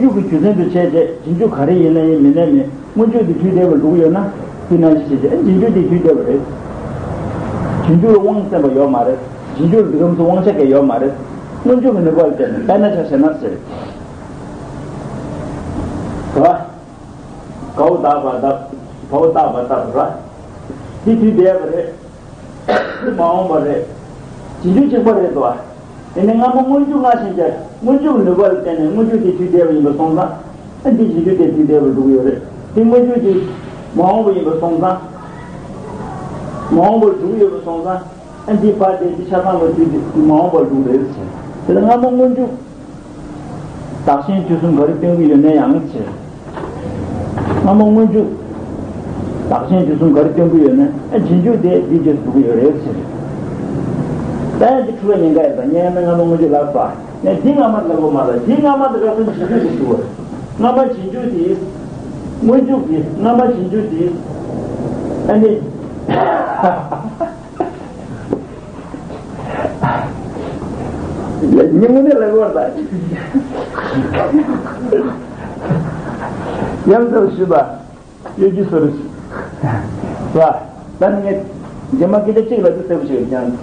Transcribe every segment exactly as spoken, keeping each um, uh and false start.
འཇུག་གི་རྒྱུ་མཚན་དུ་བྱས་རྗེས་རྗེས་འཇུག་ག་རེ་ཡིན་ན་ཡིན་མིན་ན་མིན་སྔོན་འཇུག་དེ་དུས་འདས་པར་འགྲོ་གི་ཡོད་ན་དེ་ནང་བཞིན་བྱས་རྗེས་རྗེས་འཇུག་དེ་དུས་འདས་པ་རེད། རྗེས་འཇུག་ལ་དབང་བཙན་པ་ཡོད་མ་རེད། རྗེས་འཇུག་ལ་འདི་གམ་དུ་དབང་ཆ་གང་ཡོད་མ་རེད། སྔོན་འཇུག་གི་ནུས་པ་ལ་བརྟེན་ནས་དཔེར་ན་ཆ་བཞག་ན་ཟེར། ག་བ། གའོ་བཏགས་པ་བཏབ། བའོ་བཏགས་པ་བཏབ་ར། འདི་དུས་འདས་པ་རེད། འདི་མ་འོངས་པ་རེད། རྗེས་འཇུག་གཅིག་པ་རེད་དོ། དེ་ནི་སྔ་མ་སྔོན་འཇུག་སྔ་ཕྱི་འབྱར་སྔོན་འཇུག་ནུས་པ་ལ་བརྟེན་ནས་སྔོན་འཇུག་དེ་དུས་འདས་པ་ཡིན་པ་སོང་ཙང་། ཨ་འདི་རྗེས་འཇུག་དེ་དུས་འདས་པར་འགྲོ་གི་ཡོད་རེད། དེ་སྔོན་འཇུག་དེ་མ་འོངས་པ་ཡིན་པ་སོང་ཙང་། མ་འོངས་པར་འགྲོ་གི་ཡོད་པ་སོང་ཙང་། ཨ་འདི་བ་དེ་འདི་ཆ་ཚང་ལ་དུས་དེ་མ་འོངས་པར་འགྲོ་གི་རེད་ཟེར། དེ་ལ་སྔ་མ་སྔོན་འཇུག་བདག་གཞན་དུས་གསུམ་ག་རེ་སྟོན་གྱི་ཡོད་ན་ཡང་ཕྱིར། སྔ་མ་སྔོན་འཇུག་བདག་གཞན་དུས་གསུམ་ག་རེ་སྟོན་གྱི་ཡོད་ན་ཨ་རྗེས་འཇུག་དེ་འདི་རྗེས་སུ་འགྲོ་གི་ཡོད་རེད་ཕྱིར། ད་ཡང་འདི་འཁྲུལ་བ་ཉེན་ཁ་ཡོད་པ་ཉན་ན་སྔ་མ་སྔོན་འཇུག་ལབ་པ་ནས་འདི་སྔ་མ་ལབ་དགོས་མ་རེད། འདི་སྔ་མ་དེ་ག་ཚོད་རྗེས་འཇུག་དེ་འགྲོ་གི་རེད། སྔ་མ་རྗེས་འཇུག་དེ། སྔོན་འཇུག་དེ་སྔ་མ་རྗེས་འཇུག་དེ། ཨ་ནི། ཉིན་མོ་ནས་ལེགས་པར་དང་། ཡང་དུ་ཞུས་པ། གཡོ་སྒྱུ་སོར་ཞིག་ལ། ད་ནི་ངས་རྗེས་མ་སྐད་ཆ་གཅིག་ལབ་དུས་གསལ་པོ་ཞིག་ཡོད་ཀྱང་།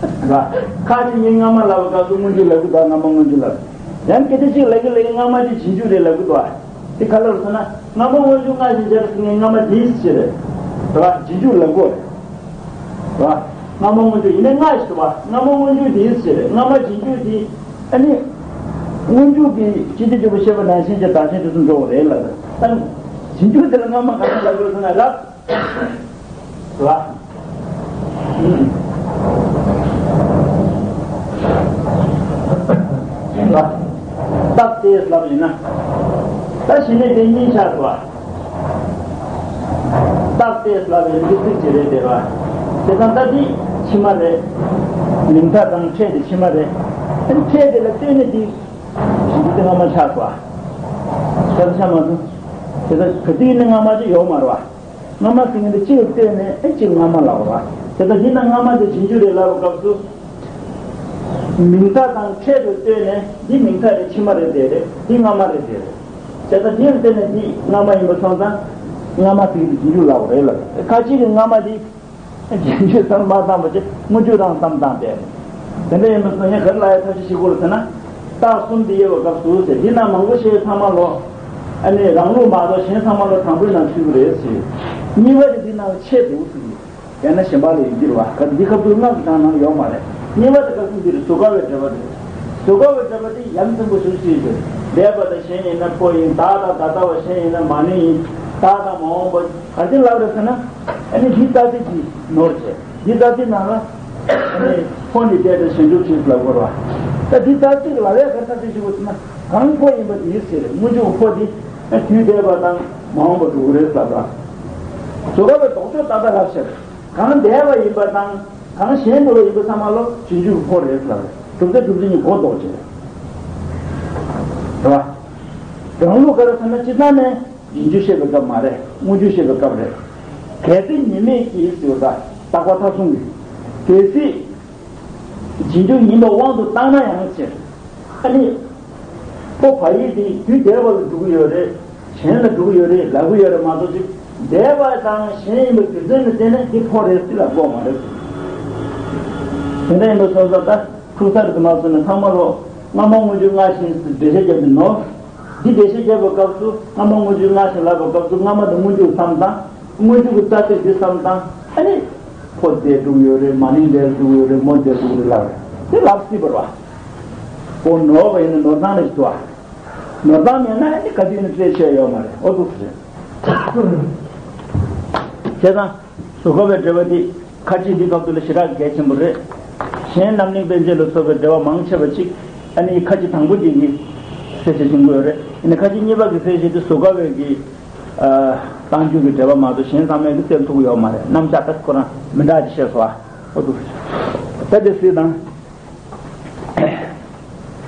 ལ། ཁ་ཅིག་ངས་སྔ་མ་ལབ་པ་སྐབས་སུ་སྔོན་འཇུག་ལབ་གི་འདུག་སྔ་མ་སྔོན་འཇུག་ལབ། ཡང་སྐད་ཆ་གཅིག་ལབ་གི་ལབ་གི་སྔ་མ་དེ་རྗེས་འཇུག་རེད་ལབ་གི་འདུག་དེ་ག་ལ་རེད་ཟེར་ན་སྔ་མ་སྔོན་འཇུག་སྔ་ཕྱི་འབྱར་ཟེར་ངས་སྔ་མ་དེའི་ཕྱིར་རེད། རེད་བ། རྗེས་འཇུག་ལབ་དགོས་རེད། རེད་བ། སྔ་མ་སྔོན་འཇུག་ཡིན་ནའི་སྔ་ཕྱི་རེད་བ། སྔ་མ་སྔོན་འཇུག་དེའི་ཕྱིར་རེད། སྔ་མ་རྗེས་འཇུག་དེ། ཨ་ནི། སྔོན་འཇུག་གི་སྤྱི་དོན་གཅིག་པུ་བཤད་པ་ནང་བཞིན་གྱི་བདག་གཞན་དུས་གསུམ་འགྲོ་བ་རེད་ལབ། ད། རྗེས་འཇུག་དེ་ལ་སྔ་མ་ག་ཚོད་ལབ་དགོས་ཟེར་ན་རབ། རེད་བ། རེད་བ། རྟགས་དེ་ལབ་ཡིན་ན། ད་གཞི་ནས་དེ་གཉིས་ཆགས་འགྲོ་བ། རྟགས་དེ་ལབ་ཡིན་འདི་ཚིག་ཅིག་རེད་དེ་བ། དེ་དང་ད་འདི་ཕྱི་མ་རེད། མིང་མཐའ་དང་ཕྲད་དེ་ཕྱི་མ་རེད། ཕྲད་དེ་ལ་ལྟོས་ནས་འདི། གཞི་འཇུག་དེ་སྔ་མ་ཆགས་འགྲོ་བ། ཆགས་ཆགས་མ་སོང་། དེ་ལ་ག་དུས་ནས་སྔ་མ་ཅིག་ཡོད་མ་རེད་བ། སྔ་མ་ཟེར་མཁན་དེ་གཅིག་ལ་ལྟོས་ནས་ཨེ་གཅིག་སྔ་མ་ལབ་པ། དེ་ལྟར་འདི་ན་སྔ་མ་དེ་རྗེས་འཇུག་རེད་ལབ་པའི་སྐབས་སུ། མིང་མཐའ་དང་ཕྲད་དུ་ལྟོས་ནས་འདི་མིང་མཐའ་རེད་ཕྱི་མ་རེད་དེ་རེད་འདི་སྔ་མ་རེད་དེ་རེད། དེ་ལྟར་འདི་ལ་ལྟོས་ནས་འདི་སྔ་མ་ཡིན་པ་སོང་ཙང་སྔ་མ་དེ་རྗེས་འཇུག་ལབ་པ་རེད་ལབ། ཁ་ཅིག་གིས་སྔ་མ་དེ་རྗེས་འཇུག་བསམ་མ་བཏང་བ་ཅིག་སྔོན་འཇུག་རང་བསམ་བཏང་པས། དེ་འདྲ་ཡིན་པ་སོང་ངས་ག་རེ་ལབ་ཡ་ཐབས་ཤེས་བྱེད་དགོས་ལ་ཟེར་ན། རྟགས་གསུམ་དེ་དབྱེ་བའི་སྐབས་སུ་ཟེར་འདི་ན་མང་པོ་བཤད་ཚང་མ་ལོ། ཨ་ནི་རང་ལུགས་མ་གཏོགས་གཞན་ཚང་མ་ལོ་དང་པོའི་ནང་ཚུད་ཀྱི་རེད་ཟེར། གཉིས་པ་དེ་འདི་ན་ཆད་འདུག་ཟེར། ཡང་ན་གཞན་པ་ལ་ཡིན་གྱི་རེད་བ། ག་འདི་སྐབས་སུ་སྔགས་ཀྱི་གྲངས་ནང་ཡོད་མ་རེད། གཉིས་པ་དེ་སྐབས་སུ་འདི་རེད། བཟོ་དཀའ་བའི་འགྲེལ་པ་རེད། བཟོ་དཀའ་བའི་འགྲེལ་པ་དེ་ཡ་མཚན་པོ་ཞིག་བྱས་ཏེ། འདས་པ་དང་གཞན་ཡིན་ན་འཕོ་ཡིན། ད་དང་ད་ལྟ་བ་གཞན་ཡིན་ན་མ་ནིང་ཡིན། རྟག་དང་མ་འོངས་པ་ག་འདི་ལབ་རེད་ཟེར་ན། ཨ་ནི་འདི་རྟགས་ཚིག་གིས་ནོར་བྱས། འདི་རྟགས་ཚིག་ནང་ལ། ཨ་ནི་འཕོ་ནས་འདས་པའི་ཞེན་སྒྲུབ་ཅིག་ལབ་དགོས་རེད་བ། ད་འདི་རྟགས་ཚིག་ལབ་ཡ་ག་རྟགས་ཚིག་ཞིག་དགོས་ཟེར་ན། གང་འཕོ་ཡིན་པ་དེའི་ཕྱིར་སྔོན་འཇུག་འཕོ་དེ་དུས་འདས་པ་དང་མ་འོངས་པ་འགྲོ་གི་རེད་ལབ་ར། བཟོ་དཀའ་བའི་ལྡོག་ཕྱོགས་ཏག་ཏག་ལབ་ཤག་གང་འདས་པ་ཡིན་པ་དང་གང་གཞན་འགྲོ་བ་ཡིན་པ་ཚང་མ་ལོ་རྗེས་འཇུག་འཕོ་རེད་ལབ་རེད། གྲུབ་མཐའ་གྲུབ་ཚུལ་གཉིས་གོ་ལྡོག་བྱེད་རེད་བ། རང་ལུགས་ག་རེ་ཟེར་ན་སྤྱིར་བཏང་ནས་རྗེས་འཇུག་བཤད་པའི་སྐབས་མ་རེད། སྔོན་འཇུག་བཤད་པའི་སྐབས་རེད། གལ་སྲིད་ཉེས་དམིགས་ཀྱིས་ཟེར་བ་ད་རྟག་པ་མཐའ་བཟུང་གི། གལ་སྲིད། རྗེས་འཇུག་ཡིན་པའི་དབང་དུ་བཏང་ན་ཡང་ཕྱིར། ཨ་ནི། འཕོ་བ་ཡིག་དེ་དུས་འདས་པ་ལ་འགྲོ་གི་ཡོད་རེད། གཞན་ལ་འགྲོ་གི་ཡོད་རེད་ལབ་གི་ཡོད་རེད་མ་གཏོགས་ཅིག་འདས་པ་དང་གཞན་ཡིན་པའི་རྒྱུ་མཚན་ལ་བརྟེན་ནས་འདི་འཕོ་རེད་ཟེར་ལབ་དགོས་མ་རེད། དེ་འདྲ་ཡིན་པ་སོང་ཙང་ད་ཁུག་ས་རེད་མ་སོང་ན་ཚང་མ་ལོ་སྔ་མ་སྔོན་འཇུག་སྔ་ཕྱི་ཟེར་འགྲེལ་བཤད་བརྒྱབ་ནས་ནོར། འདི་འགྲེལ་བཤད་བརྒྱབ་པའི་སྐབས་སུ་སྔ་མ་སྔོན་འཇུག་སྔ་ཕྱི་ལབ་པའི་སྐབས་སུ་སྔ་མ་དང་སྔོན་འཇུག་བསམ་དང་། སྔོན་འཇུག་གི་རྩ་ཚིག་འདི་བསམ་དང་། ཨ་ནི། འཕོ་འདས་འགྲོ་གི་ཡོད་རེད། མ་ནིང་འདས་འགྲོ་གི་ཡོད་རེད། མོ་འདས་འགྲོ་གི་རེད་ལབ་རེད། དེ་ལབ་སྲིད་པ་རེད་བ། འོ་ནོར་བ་ཡིན་ན་ནོར་སྟངས་ལ་ཞིག་འདུག་བ། ནོར་སྟངས་མེད་ན་ཨ་ནི་ག་དུས་ནས་བཙལ་བྱས་ཡོད་མ་རེད། འོ་འདུག་སེ་རེད། བྱས་ཙང་། བཟོ་དཀའ་བའི་འགྲེལ་པ་འདི་ཁ་ཅིག་འདི་སྐབས་དུ་ལ་ཞེ་དྲག་གལ་ཆེན་པོ་རེད། གཞན་རྣམ་གླིང་པཎ་ཆེན་ལ་སོགས་པའི་འགྲེལ་པ་མང་ཆེ་བ་ཅིག་ཨ་ནི་ཁ་ཅིག་དང་པོ་འདི་གི་གསལ་བཤད་བྱེད་དགོས་རེད། ཨ་ནི་ཁ་ཅིག་གཉིས་པ་གི་གསལ་བཤད་འདི་བཟོ་དཀའ་བའི་གི། ཨ། རྟགས་འཇུག་གི་འགྲེལ་པ་མ་གཏོགས་གཞན་ཚང་མས་ཀྱི་གསལ་ཐུབ་ཀྱི་ཡོད་མ་རེད། རྣམ་གཞག་ད་ཁོ་རང་མི་འདྲ་ཅིག་བཤད་སོང་ཨ། ཨོ་འདུག་ད་དེ་སྲིད་དང་།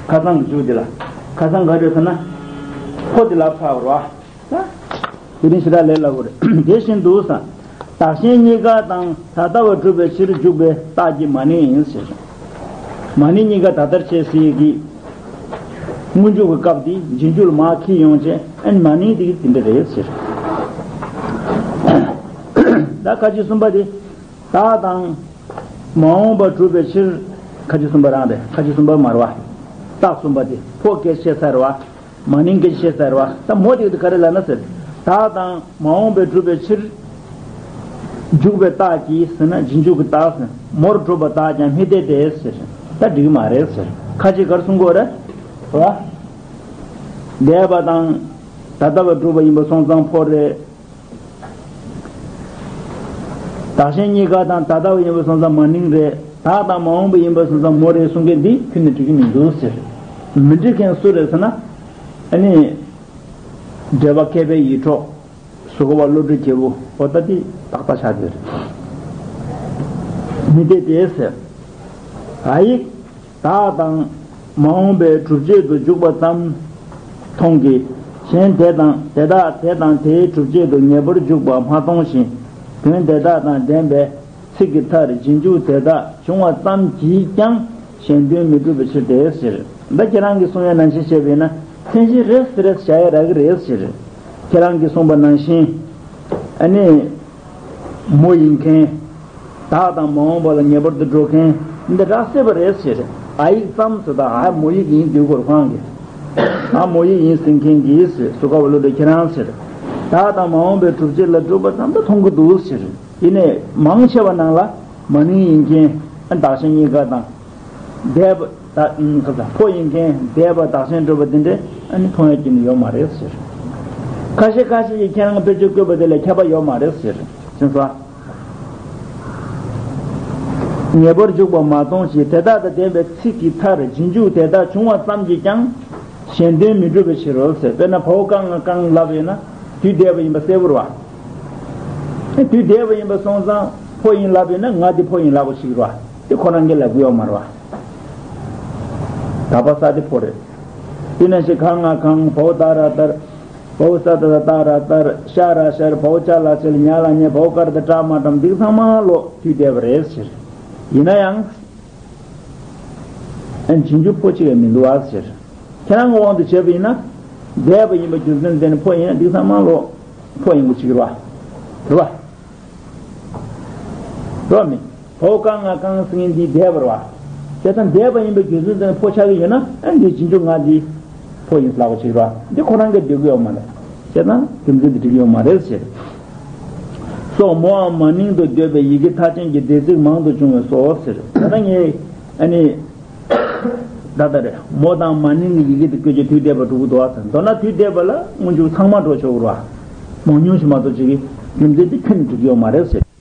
ཁ་སང་གི་མཇུག་འདི་ལ། ཁ་སང་ག་རེ་ཟེར་ན། འཕོ་འདི་ལ་ཕྲ་བར་བ། ད། དེ་རིང་ཞེ་དྲག་ལས་སླ་པོ་རེད། དེ་བཞིན་དུ་ས། བདག་གཞན་གཉིས་ཀ་དང་ད་ལྟ་བ་གྲུབ་པའི་ཕྱིར་འཇུག་པའི་རྟགས་ཀྱི་མ་ནིང་ཡིན་ཟེར། མ་ནིང་གཉིས་ཀ་ད་ལྟར་བྱས་ཟེར་གྱི། སྔོན་འཇུག་གི་སྐབས་དེ་རྗེས་འཇུག་ལ་མར་འཁྱེར་ཡོང་བྱས། ཨ་ནི་མ་ནིང་དེ་གི་དེ་འདྲ་རེད་ཟེར། ད་ཁ་ཅིག་གསུམ་པ་དེ། རྟགས་དང་མ་འོངས་པ་སྒྲུབ་པའི་ཕྱིར། ཁ་ཅིག་གསུམ་པ་རང་རེད། ཁ་ཅིག་གསུམ་པ་མ་རེད་བ། རྟགས་གསུམ་པ་དེ་ཕོ་སྐད་བཤད་ཚར་བ། མ་ནིང་སྐད་བཤད་ཚར་བ། ད་མོ་དེ་གི་དེ་ག་རེ་ལབ་ན་ཟེར། རྟགས་དང་མ་འོངས་པའི་སྒྲུབ་པའི་ཕྱིར། འཇུག་པའི་རྟགས་ཀྱིས་ཟེར་ན་རྗེས་འཇུག་གི་རྟགས་ཟེར། མོར་གྲུབ་པ་དག་ཀྱང་སྨིན་ཏེ་སྟེ་ཟེར། ད་འགྲིག་གི་མ་རེད་ཟེར། ཁ་ཅིག་ག་རེ་གསུང་གི་ཡོད་རེད་བ། འདས་པ་དང་ད་ལྟ་བ་སྒྲུབ་པ་ཡིན་པ་སོང་ཙང་ཕོ་རེད། བདག་གཞན་གཉིས་ཀ་དང་ད་ལྟ་བ་ཡིན་པ་སོང་ཙང་མ་ནིང་རེད། རྟགས་དང་མ་འོངས་པ་ཡིན་པ་སོང་ཙང་མོ་རེད་གསུང་མཁན་འདི་ཁྱོན་ནས་འགྲིག་གི་མི་འདུག་ཟེར། མི་འགྲིག་མཁན་སུ་རེད་ཟེར་ན། ཨ་ནི། འགྲེལ་པ་མཁས་པའི་ཡིད་འཕྲོག་གཟུགས་ཀ་བ་བློ་གྲོས་རྒྱལ་པོ། འོ་ད་འདི་ཏག་ཏག་ཆགས་བསྡད་རེད། སྨིན་ཏེ་སྟེ་ཟེར། ར་ཡིག་རྟགས་དང་མ་འོངས་པའི་སྒྲུབ་བྱེད་དུ་འཇུག་པ་ཙམ་མཐོང་གི། གཞན་དེ་དང་དེ་དག་དེ་དང་དེའི་སྒྲུབ་བྱེད་དུ་ངེས་པར་འཇུག་པ་མ་མཐོང་ཞིང་། དོན་དེ་དག་དང་ལྡན་པའི་ཚིག་གི་མཐར་རྗེས་འཇུག་དེ་དག་བྱུང་བ་ཙམ་གྱིས་ཀྱང་གཞན་དོན་མི་འགྲུབ་པའི་ཕྱིར་ཏེ་ཟེར། ད་ཁྱེད་རང་གིས་གསུང་ཡ་ནང་བཞིན་བྱས་པས་ན་མཚན་གཞི་རེད་ཟེར་བྱ་ཡ་རག་གི་རེད་ཟེར། ཁྱེད་རང་གིས་གསུངས་པ་ནང་བཞིན། ཨ་ནི། མོ་ཡིན་མཁན། བདག་དང་མ་འོངས་པ་ལ་ངེས་པར་དུ་འགྲོ་མཁན་འདི་རག་སྲིད་པ་རེད་ཟེར། འ་ཡིག་ཙམ་ཟེར། ད་འ་མོ་ཡིག་ཡིན་དུས་སྐོར་ཁོང་གིས། འ་མོ་ཡིག་ཡིན་ཟེར་མཁན་གྱིས་ཟེར། གཟུགས་ཀ་བ་བློ་གྲོས་ཁྱེད་རང་ཟེར། བདག་དང་མ་འོངས་པའི་སྒྲུབ་བྱེད་ལ་སྒྲུབ་པ་ཙམ་དུ་མཐོང་གི་འདུག་ཟེར། ཡིན་ནའི་མང་ཆེ་བ་ནང་ལ་མ་ནིང་ཡིན་མཁན། ཨ། བདག་གཞན་གཉིས་ཀ་དང་། འདས་པ་ད་ཨ་ཁ་ས་ཕོ་ཡིན་མཁན་འདས་པ་བདག་གཞན་སྒྲུབ་པ་འདི་འདྲས་ཨ་ནི་མཐོང་ཡ་ཁྱོན་ནས་ཡོད་མ་རེད་ཟེར། ཁ་ཤས་ཁ་ཤས་ཀྱིས་ཁྱེད་རང་དཔེ་ཆ་བཀོད་པ་དེ་ལ་ཁྱབ་པ་ཡོད་མ་རེད་ཟེར། ཅི་ཟེར། ངེས་པར་འཇུག་པ་མ་མཐོང་ཞིང་དེ་དག་དང་ལྡན་པའི་ཚིག་གི་མཐར་རྗེས་འཇུག་དེ་དག་བྱུང་བ་ཙམ་གྱིས་ཀྱང་གཞན་དོན་མི་འགྲུབ་པའི་ཕྱིར་རོ་ཟེར། དཔེར་ན་བའོ་ཀ་ང་གང་ལབ་ཡོད་ན་དུས་འདས་པ་ཡིན་པ་གསལ་པོ་རེད་བ། དུས་འདས་པ་ཡིན་པ་སོང་ཙང་ཕོ་ཡིན་ལབ་ཡོད་ན་ང་འདི་ཕོ་ཡིན་ལབ་དགོས་ཤིག་རེད་བ། དེ་ཁོ་རང་གིས་ལབ་གི་ཡོད་མ་རེད་བ། ད་བ་ས་དེ་ཕོ་རེད། དེ་ནང་བཞིན་ག་ང་གང་། བའོ་ད་ར་དར། བའོ་ས་ད་ད་ད་ར་དར། ཤ་ར་ཤར། བའོ་ཅ་ལ་ཅལ། ཉ་ལ་ཉལ། བའོ་ཀར་ད་ཀྲ་མ་ཀྲམ། འདི་ཚང་མ་ལོ་དུས་འདས་པ་རེད་ཟེར། ཡིན་ན་ཡང་། ཨ། རྗེས་འཇུག་ཕོ་གཅིག་ཡང་མི་འདུག་ཨ་ཟེར། ཁྱེད་རང་གི་དབང་དུ་བྱས་པ་ཡིན་ན། འདས་པ་ཡིན་པ་རྒྱུ་མཚན་དེ་ནི་ཕོ་ཡིན་ན་འདི་ཚང་མ་ལོ་ཕོ་ཡིན་དགོས་ཅིག་རེད་བ། རེད་བ། རོ་མི། བའོ་ཀ་ང་གང་ཟེར་མཁན་འདི་འདས་པ་རེད་བ། བྱས་ཙང་འདས་པ་ཡིན་པའི་རྒྱུ་མཚན་དེ་ཕོ་ཆགས་ཀྱི་ཡོད་ན། ཨ། འདི་རྗེས་འཇུག་ང་འདི་ཕོ་ཡིན་ལབ་པ་ཞིག་རེད་བ། འདི་ཁོ་རང་གིས་འགྲིག་གི་ཡོད་མ་རེད། བྱས་ཙང་རྒྱུ་མཚན་འདི་འགྲིག་གི་ཡོད་མ་རེད་ཟེར། སོགས་མོའམ་མ་ནིང་དུ་འདོད་པའི་ཡི་གེ་མཐའ་ཅན་གྱི་འདས་ཚིག་མང་དུ་འབྱུང་བས་སོ་ཟེར། ད་ལྟ་ངས་ཨ་ནི། ད་ལྟ་རེད། མོ་དང་མ་ནིང་གི་ཡི་གེ་དེ་བཀོད་ཀྱི་དུས་འདས་པ་འགྲོ་གི་འདུག་ཨ་ཟེར། མདོར་ན་དུས་འདས་པ་ལ་སྔོན་འཇུག་ཚང་མ་འགྲོ་ཆོག་གི་རེད་བ། མང་ཉུང་ཞིག་མ་གཏོགས་ཅིག་གི་རྒྱུ་མཚན་དེ་ཁྱོན་ནས་འགྲིག་གི་ཡོད་མ་རེད་ཟེར།